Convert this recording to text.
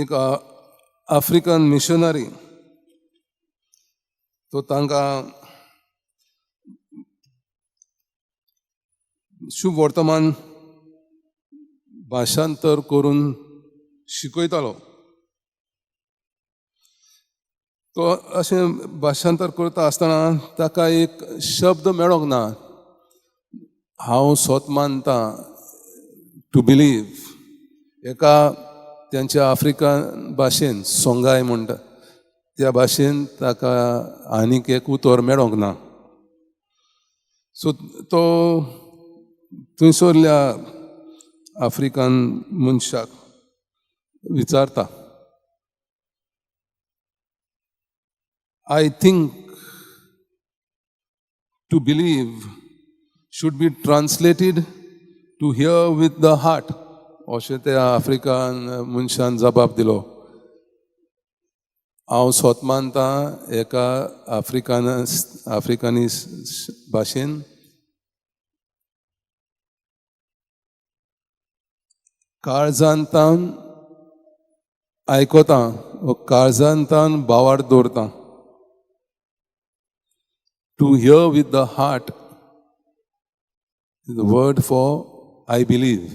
एक African missionary तो तांकां शुभ वर्तमान भाशांतर करून शिकयतालो. तो अशें भाशांतर करता आसतना ताका एक शब्द मेळोंक ना. हांव सोत मानता, टू बिलीव, एका त्यांच्या आफ्रिकन भाशेन सोंगाय म्हणटा त्या भाशेन ताका आनीक एक उतर मेळोंक ना. सो तो थंयसरल्या आफ्रिकन मनशाक विचारता, I think to believe should be translated to hear with the heart, अशें त्या आफ्रिकन मनशान जबाब दिलो. हांव सोत मानता एका आफ्रिकनी भाशेन काळजांतान आयकता व काळजांतान भावार्थ दवरता. To hear with the heart is the word for I believe.